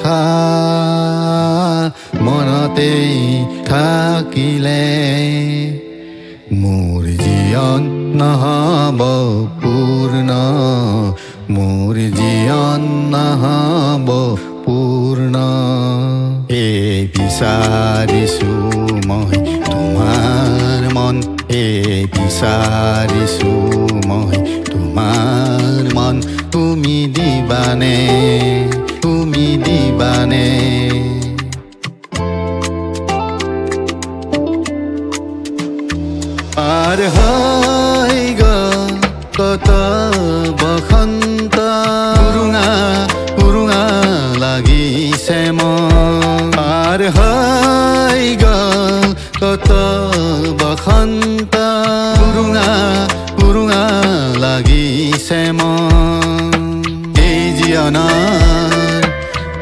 আশা মনতেই থাকিলে মোৰ জীৱন নহ'ব পূৰ্ণ, মোৰ জীৱন নহ'ব পূৰ্ণ। এই বিচাৰিছো মই তোমাৰ মন, এই বিচাৰিছো মই তোমাৰ মন, তুমি দিবানে, তুমি দিবানে? পাৰ হৈ গ'ল কত বসন্ত, উৰুঙা উৰুঙা লাগিছে মন। পাৰ হৈ গ'ল কত বসন্ত, উৰুঙা উৰুঙা লাগিছে মন। এই জীৱনৰ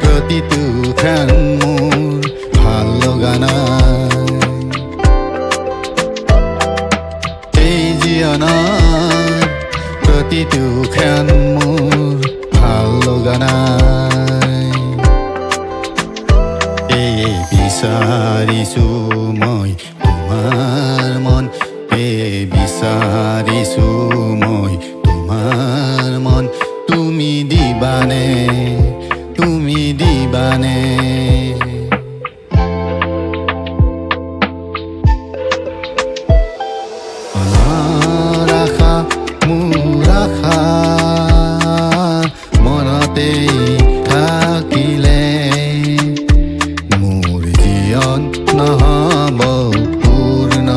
প্ৰতিটো ক্ষণ মোৰ ভাল লগা নাই, এই জীৱনৰ প্ৰতিটো ক্ষণ মোৰ ভাল লগা নাই। এই বিচাৰিছো মই তোমাৰ মন, এই বিচাৰিছো মই তোমাৰ মন, তুমি দিবানে, তুমি দিবানে? মনৰ আশা মোৰ আশা মনতেই থাকিলে মোৰ জীৱন নহ'ব পূৰ্ণ,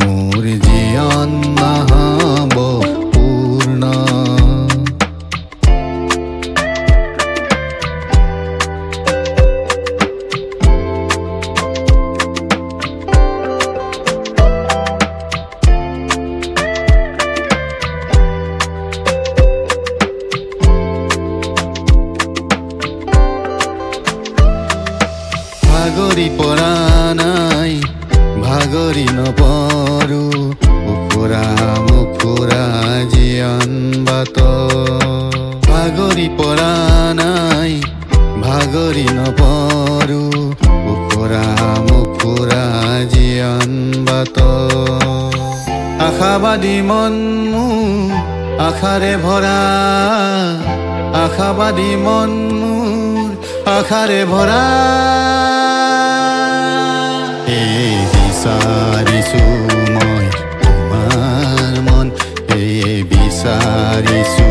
মোৰ জীৱন নহ'ব পূৰ্ণ। ভাগৰি পৰা নাই, ভাগৰি নপৰো, উখুৰা মুখুৰা জীয়ন বাট। ভাগৰি পৰা নাই, ভাগৰি নপৰো, উখুৰা মুখুৰা জীয়ন বাট। আশাবাদী মন মোৰ আশাৰে ভৰা, আশাবাদী মন মোৰ আশাৰে ভৰা। এই বিচাৰিছো মই তোমাৰ মন, এই বিচাৰিছো